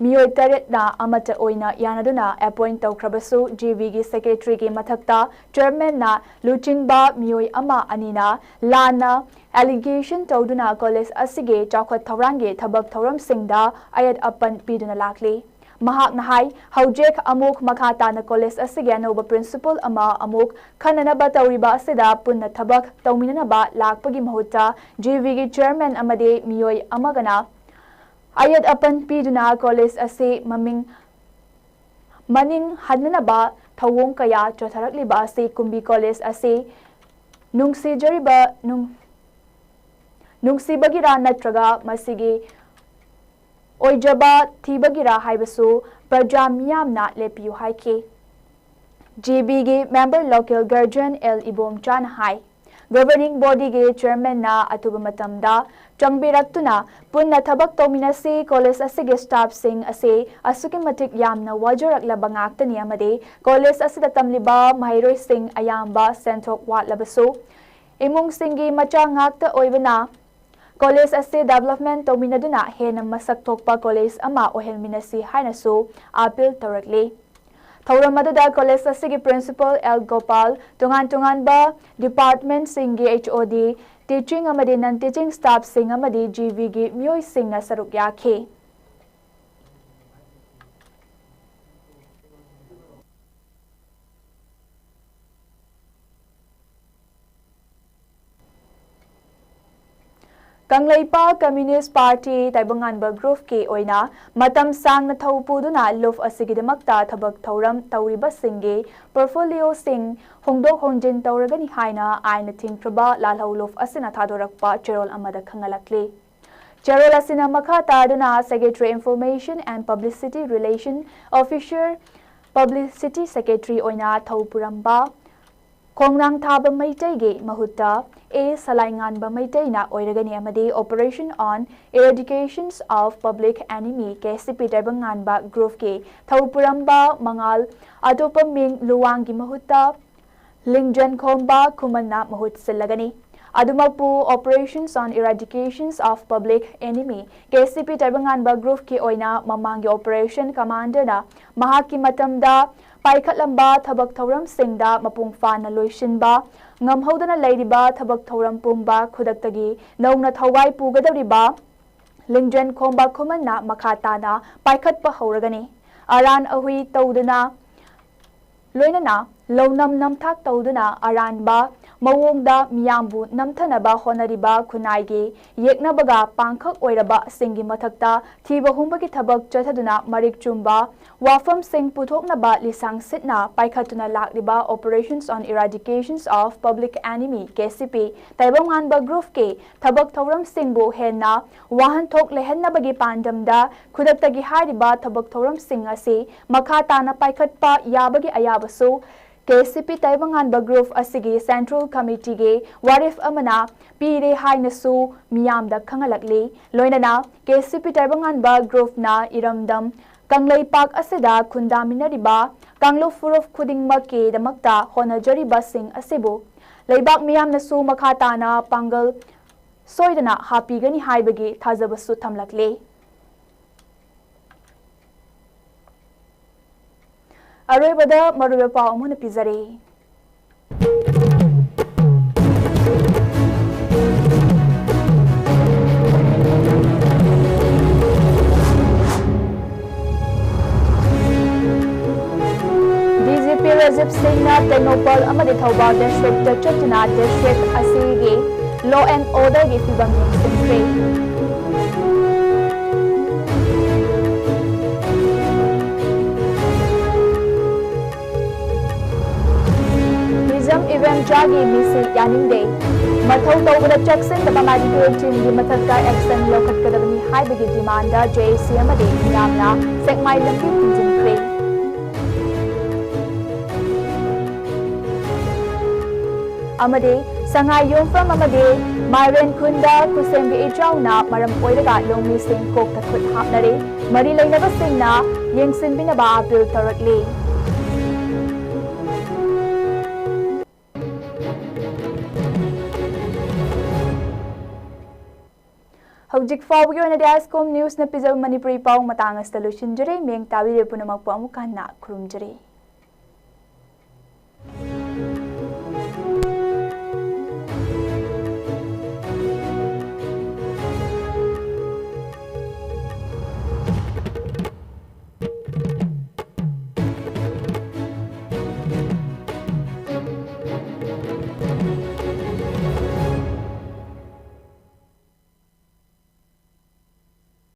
ꯃꯤꯑꯣꯏ ꯇꯔꯦꯠꯅ ꯑꯃꯠꯇ ꯑꯣꯏꯅ ꯌꯥꯅꯗꯨꯅ ꯑꯦꯄꯣꯏꯟꯠ ꯇꯧꯈ꯭ꯔꯕꯁꯨ, ꯖꯤꯚꯤꯒꯤ ꯁꯦꯀ꯭ꯔꯦꯇꯔꯤꯒꯤ ꯃꯊꯛꯇ ꯆꯤꯌꯔꯃꯦꯟꯅ ꯂꯨꯆꯤꯡꯕ ꯃꯤꯑꯣꯏ ꯑꯃ ꯑꯅꯤꯅ ꯂꯥꯟꯅ ꯑꯦꯂꯤꯒꯦꯁꯟ ꯇꯧꯗꯨꯅ ꯀꯣꯂꯦꯖ ꯑꯁꯤꯒꯤ ꯆꯥꯎꯈꯠ ꯊꯧꯔꯥꯡꯒꯤ ꯊꯕꯛ ꯊꯧꯔꯝꯁꯤꯡꯗ ꯑꯌꯦꯠ ꯑꯄꯟ ꯄꯤꯗꯨꯅ ꯂꯥꯛꯂꯤ꯫ ꯃꯍꯥꯛꯅ ꯍꯥꯏ, ꯍꯧꯖꯤꯛ ꯑꯃꯨꯛ ꯃꯈꯥ ꯇꯥꯅ ꯀꯣꯂꯦꯖ ꯑꯁꯤꯒꯤ ꯑꯅꯧꯕ ꯄ꯭ꯔꯤꯟꯁꯤꯄꯜ ꯑꯃ ꯑꯃꯨꯛ ꯈꯟꯅꯅꯕ ꯇꯧꯔꯤꯕ ꯑꯁꯤꯗ ꯄꯨꯟꯅ ꯊꯕꯛ ꯇꯧꯃꯤꯟꯅꯅꯕ ꯂꯥꯛꯄꯒꯤ ꯃꯍꯨꯠꯇ ꯖꯤꯚꯤꯒꯤ ꯆꯤꯌꯔꯃꯦꯟ ꯑꯃꯗꯤ ꯃꯤꯑꯣꯏ ꯑꯃꯒꯅ ꯑꯌꯦꯠ ꯑꯄꯟ ꯄꯤꯗꯨꯅ ꯀꯣꯂꯦꯖ ꯑꯁꯤ ꯃꯃꯤꯡ ꯃꯅꯤꯡ ꯍꯟꯅꯅꯕ ꯊꯧꯑꯣꯡ ꯀꯌꯥ ꯆꯠꯊꯔꯛꯂꯤꯕ ꯑꯁꯤ ꯀꯨꯝꯕꯤ ꯀꯣꯂꯦꯖ ꯑꯁꯤ ꯅꯨꯡꯁꯤꯖꯔꯤꯕ ꯅꯨꯡ-, ꯅꯨꯡꯁꯤꯕꯒꯤꯔꯥ ꯅꯠꯇ꯭ꯔꯒ ꯃꯁꯤꯒꯤ ꯑꯣꯏꯖꯕ ꯊꯤꯕꯒꯤꯔꯥ ꯍꯥꯏꯕꯁꯨ ꯄ꯭ꯔꯖꯥ ꯃꯤꯌꯥꯝꯅ ꯂꯦꯞꯄꯤꯌꯨ ꯍꯥꯏꯈꯤ꯫ ꯖꯤ ꯕꯤꯒꯤ member local guardian ꯑꯦꯜ ꯏꯕꯣꯝꯆꯥꯅ ꯍꯥꯏ, governing bodyꯒꯤ chairmanꯅ ꯑꯊꯨꯕ ꯃꯇꯝꯗ ꯆꯪꯕꯤꯔꯛꯇꯨꯅ ꯄꯨꯟꯅ ꯊꯕꯛ ꯇꯧꯃꯤꯟꯅꯁꯤ꯫ College ꯑꯁꯤꯒꯤ staffꯁꯤꯡ ꯑꯁꯤ ꯑꯁꯨꯛꯀꯤ ꯃꯇꯤꯛ ꯌꯥꯝꯅ ꯋꯥꯖꯔꯛꯂꯕ ꯉꯥꯛꯇꯅꯤ ꯑꯃꯗꯤ college ꯑꯁꯤꯗ ꯇꯝꯂꯤꯕ ꯃꯍꯩꯔꯣꯏꯁꯤꯡ ꯑꯌꯥꯝꯕ ꯁꯦꯟꯊꯣꯛ ꯋꯥꯠꯂꯕꯁꯨ ꯏꯃꯨꯡꯁꯤꯡꯒꯤ ꯃꯆꯥ ꯉꯥꯛꯇ ꯑꯣꯏꯕꯅ college ꯑꯁꯤ development ꯇꯧꯃꯤꯟꯅꯗꯨꯅ ꯍꯦꯟꯅ ꯃꯁꯛ ꯊꯣꯛꯄ college ꯑꯃ ꯑꯣꯏꯍꯟꯃꯤꯟꯅꯁꯤ ꯍꯥꯏꯅꯁꯨ appeal ꯇꯧꯔꯛꯂꯤ꯫ ꯊꯧꯔꯝ ꯑꯗꯨꯗ college ꯑꯁꯤꯒꯤ principal ꯑꯦꯜ ꯒꯣꯄꯥꯜ, ꯇꯣꯉꯥꯟ ꯇꯣꯉꯥꯟꯕ departmentꯁꯤꯡꯒꯤ H O D, teaching ꯑꯃꯗꯤ non teaching staffꯁꯤꯡ ꯑꯃꯗꯤ G Vꯒꯤ ꯃꯤꯑꯣꯏꯁꯤꯡꯅ ꯁꯔꯨꯛ ꯌꯥꯈꯤ꯫ ꯀꯪꯂꯩꯄꯥꯛ Communist Party ꯇꯥꯏꯕꯪꯉꯥꯟꯕ groupꯀꯤ ꯑꯣꯏꯅ ꯃꯇꯝ ꯁꯥꯡꯅ ꯊꯧ ꯄꯨꯗꯨꯅ ꯂꯨꯞ ꯑꯁꯤꯒꯤꯗꯃꯛꯇ ꯊꯕꯛ ꯊꯧꯔꯝ ꯇꯧꯔꯤꯕꯁꯤꯡꯒꯤ portfolioꯁꯤꯡ ꯍꯣꯡꯗꯣꯛ ꯍꯣꯡꯖꯤꯟ ꯇꯧꯔꯒꯅꯤ ꯍꯥꯏꯅ ꯑꯥꯏꯟꯅ ꯊꯤꯡꯈ꯭ꯔꯕ ꯂꯥꯜꯍꯧ ꯂꯨꯞ ꯑꯁꯤꯅ ꯊꯥꯗꯣꯔꯛꯄ ꯆꯦꯔꯣꯜ ꯑꯃꯗ ꯈꯪꯍꯜꯂꯛꯂꯤ꯫ ꯆꯦꯔꯣꯜ ꯑꯁꯤꯅ ꯃꯈꯥ ꯇꯥꯗꯨꯅ Secretary Information and Publicity Relation Officer, Publicity Secretary ꯑꯣꯏꯅ ꯊꯧ ꯄꯨꯔꯝꯕ ꯈꯣꯡꯅꯥꯡ ꯊꯥꯕ ꯃꯩꯇꯩꯒꯤ ꯃꯍꯨꯠꯇ ꯑꯦ ꯁꯂꯥꯏꯉꯥꯟꯕ ꯃꯩꯇꯩꯅ ꯑꯣꯏꯔꯒꯅꯤ ꯑꯃꯗꯤ Operation on Eradications of Public Enemy, K C P ꯇꯥꯏꯕꯪꯉꯥꯟꯕ groupꯀꯤ ꯊꯧ ꯄꯨꯔꯝꯕ ꯃꯉꯥꯜ ꯑꯇꯣꯞꯄ ꯃꯤꯡ ꯂꯨꯋꯥꯡꯒꯤ ꯃꯍꯨꯠꯇ ꯂꯤꯡꯖꯦꯟꯈꯣꯝꯕ ꯈꯨꯃꯟꯅ ꯃꯍꯨꯠ ꯁꯤꯜꯂꯒꯅꯤ꯫ ꯑꯗꯨꯃꯛꯄꯨ, Operations on Eradications of Public Enemy, K C P ꯇꯥꯏꯕꯪꯉꯥꯟꯕ groupꯀꯤ ꯑꯣꯏꯅ ꯃꯃꯥꯡꯒꯤ operation commanderꯅ ꯃꯍꯥꯛꯀꯤ ꯃꯇꯝꯗ ꯄꯥꯏꯈꯠꯂꯝꯕ ꯊꯕꯛ ꯊꯧꯔꯝꯁꯤꯡꯗ ꯃꯄꯨꯡ ꯐꯥꯅ ꯂꯣꯏꯁꯤꯟꯕ ꯉꯝꯍꯧꯗꯅ ꯂꯩꯔꯤꯕ ꯊꯕꯛ ꯊꯧꯔꯝ ꯄꯨꯝꯕ ꯈꯨꯗꯛꯇꯒꯤ ꯅꯧꯅ ꯊꯋꯥꯏ ꯄꯨꯒꯗꯧꯔꯤꯕ ꯂꯤꯡꯖꯦꯟꯈꯣꯝꯕ ꯈꯨꯃꯟꯅ ꯃꯈꯥ ꯇꯥꯅ ꯄꯥꯏꯈꯠꯄ ꯍꯧꯔꯒꯅꯤ꯫ ꯑꯔꯥꯟ ꯑꯍꯨꯏ ꯇꯧꯗꯨꯅ, ꯂꯣꯏꯅꯅ ꯂꯧꯅꯝ ꯅꯝꯊꯥꯛ ꯇꯧꯗꯨꯅ ꯑꯔꯥꯟꯕ ꯃꯑꯣꯡꯗ ꯃꯤꯌꯥꯝꯕꯨ ꯅꯝꯊꯅꯕ ꯍꯣꯠꯅꯔꯤꯕ ꯈꯨꯟꯅꯥꯏꯒꯤ ꯌꯦꯛꯅꯕꯒ ꯄꯥꯡꯈꯛ ꯑꯣꯏꯔꯕꯁꯤꯡꯒꯤ ꯃꯊꯛꯇ ꯊꯤꯕ ꯍꯨꯝꯕꯒꯤ ꯊꯕꯛ ꯆꯠꯊꯗꯨꯅ ꯃꯔꯤꯛ ꯆꯨꯝꯕ ꯋꯥꯐꯝꯁꯤꯡ ꯄꯨꯊꯣꯛꯅꯕ ꯂꯤꯁꯥꯡ ꯁꯤꯠꯅ ꯄꯥꯏꯈꯠꯇꯨꯅ ꯂꯥꯛꯂꯤꯕ Operations on Eradications of Public Enemy, K C ꯄꯤ, ꯇꯥꯏꯕꯪꯉꯥꯟꯕ ꯒ꯭ꯔꯨꯞꯀꯤ ꯊꯕꯛ ꯊꯧꯔꯝꯁꯤꯡꯕꯨ ꯍꯦꯟꯅ ꯋꯥꯍꯟꯊꯣꯛ ꯂꯩꯍꯟꯅꯕꯒꯤ ꯄꯥꯟꯗꯝꯗ ꯈꯨꯗꯛꯇꯒꯤ ꯍꯥꯏꯔꯤꯕ ꯊꯕꯛ ꯊꯧꯔꯝꯁꯤꯡ ꯑꯁꯤ ꯃꯈꯥ ꯇꯥꯅ ꯄꯥꯏꯈꯠꯄ ꯌꯥꯕꯒꯤ ꯑꯌꯥꯕꯁꯨ ꯀꯦ ꯁꯤ ꯄꯤ ꯇꯥꯏꯕꯪꯉꯥꯟꯕ ꯒ꯭ꯔꯨꯞ ꯑꯁꯤꯒꯤ ꯁꯦꯟꯇ꯭ꯔꯦꯜ ꯀꯃꯤꯇꯤꯒꯤ ꯋꯥꯔꯦꯞ ꯑꯃꯅ ꯄꯤꯔꯦ ꯍꯥꯏꯅꯁꯨ ꯃꯤꯌꯥꯝꯗ ꯈꯪꯍꯜꯂꯛꯂꯤ꯫ ꯂꯣꯏꯅꯅ ꯀꯦ ꯁꯤ ꯄꯤ ꯇꯥꯏꯕꯪꯉꯥꯟꯕ ꯒ꯭ꯔꯨꯞꯅ ꯏꯔꯝꯗꯝ ꯀꯪꯂꯩꯄꯥꯛ ꯑꯁꯤꯗ ꯈꯨꯟꯗꯥꯃꯤꯟꯅꯔꯤꯕ ꯀꯥꯡꯂꯨꯞ ꯐꯨꯔꯨꯞ ꯈꯨꯗꯤꯡꯃꯛꯀꯤꯗꯃꯛꯇ ꯍꯣꯠꯅꯖꯔꯤꯕꯁꯤꯡ ꯑꯁꯤꯕꯨ ꯂꯩꯕꯥꯛ ꯃꯤꯌꯥꯝꯅꯁꯨ ꯃꯈꯥ ꯇꯥꯅ ꯄꯥꯡꯒꯜ ꯁꯣꯏꯗꯅ ꯍꯥꯞꯄꯤꯒꯅꯤ ꯍꯥꯏꯕꯒꯤ ꯊꯥꯖꯕꯁꯨ ꯊꯝꯂꯛꯂꯤ꯫ ꯑꯔꯣꯏꯕꯗ ꯃꯔꯨꯑꯣꯏꯕ ꯄꯥꯎ ꯑꯃꯨꯛ ꯍꯟꯅ ꯄꯤꯖꯔꯤ꯫ ꯗꯤ ꯖꯤ ꯄꯤ ꯔꯥꯖꯤꯕ ꯁꯤꯡꯅ ꯇꯦꯡꯅꯧꯄꯜ ꯑꯃꯗꯤ ꯊꯧꯕꯥꯜ ꯗꯤꯁꯇ꯭ꯔꯤꯛꯇ ꯆꯠꯇꯨꯅ ꯗꯤꯁꯇ꯭ꯔꯤꯛ ꯑꯁꯤꯒꯤ law and order ꯒꯤ ꯐꯤꯕꯝ ꯌꯦꯡꯁꯤꯟꯈ꯭ꯔꯦ꯫ ꯃꯤꯖꯝ ꯏꯕꯦꯝꯆꯥꯒꯤ ꯃꯤꯁꯤ ꯌꯥꯅꯤꯡꯗꯦ꯫ ꯃꯊꯧ ꯇꯧꯕꯗ ꯆꯦꯛꯁꯤꯟꯗꯕ medical team ꯒꯤ ꯃꯊꯛꯇ action ꯂꯧꯈꯠꯀꯗꯕꯅꯤ ꯍꯥꯏꯕꯒꯤ demand the J A C ꯑꯃꯗꯤ ꯃꯤꯌꯥꯝꯅ ꯁꯦꯛꯃꯥꯏ ꯂꯝꯕꯤ ꯊꯤꯡꯖꯤꯟꯈ꯭ꯔꯦ꯫ ꯑꯃꯗꯤ ꯁꯉꯥꯏ ꯌꯨꯝꯐꯝ ꯑꯃꯗꯤ ꯃꯥꯏꯔꯦꯟ ꯈꯨꯟꯗ ꯈꯨꯠꯁꯦꯝꯒꯤ ꯏꯆꯥꯎꯅ ꯃꯔꯝ ꯑꯣꯏꯔꯒ ꯂꯧꯃꯤꯁꯤꯡ ꯀꯣꯛꯇ ꯈꯨꯠ ꯍꯥꯞꯅꯔꯦ꯫ ꯃꯔꯤ ꯂꯩꯅꯕꯁꯤꯡꯅ ꯌꯦꯡꯁꯤꯟꯕꯤꯅꯕ appeal ꯇꯧꯔꯛꯂꯤ꯫ ꯍꯧꯖꯤꯛ ꯐꯥꯎꯕꯒꯤ ꯑꯣꯏꯅꯗꯤ ISCOM News ꯅ ꯄꯤꯖꯕ ꯃꯅꯤꯄꯨꯔꯤ ꯄꯥꯎ ꯃꯇꯥꯡ ꯑꯁꯤꯗ ꯂꯣꯏꯁꯤꯟꯖꯔꯦ꯫ ꯃꯤꯠꯌꯦꯡ ꯇꯥꯕꯤꯔꯤꯕ ꯄꯨꯝꯅꯃꯛꯄꯨ ꯑꯃꯨꯛ ꯍꯟꯅ ꯈꯨꯔꯨꯝꯖꯔꯤ꯫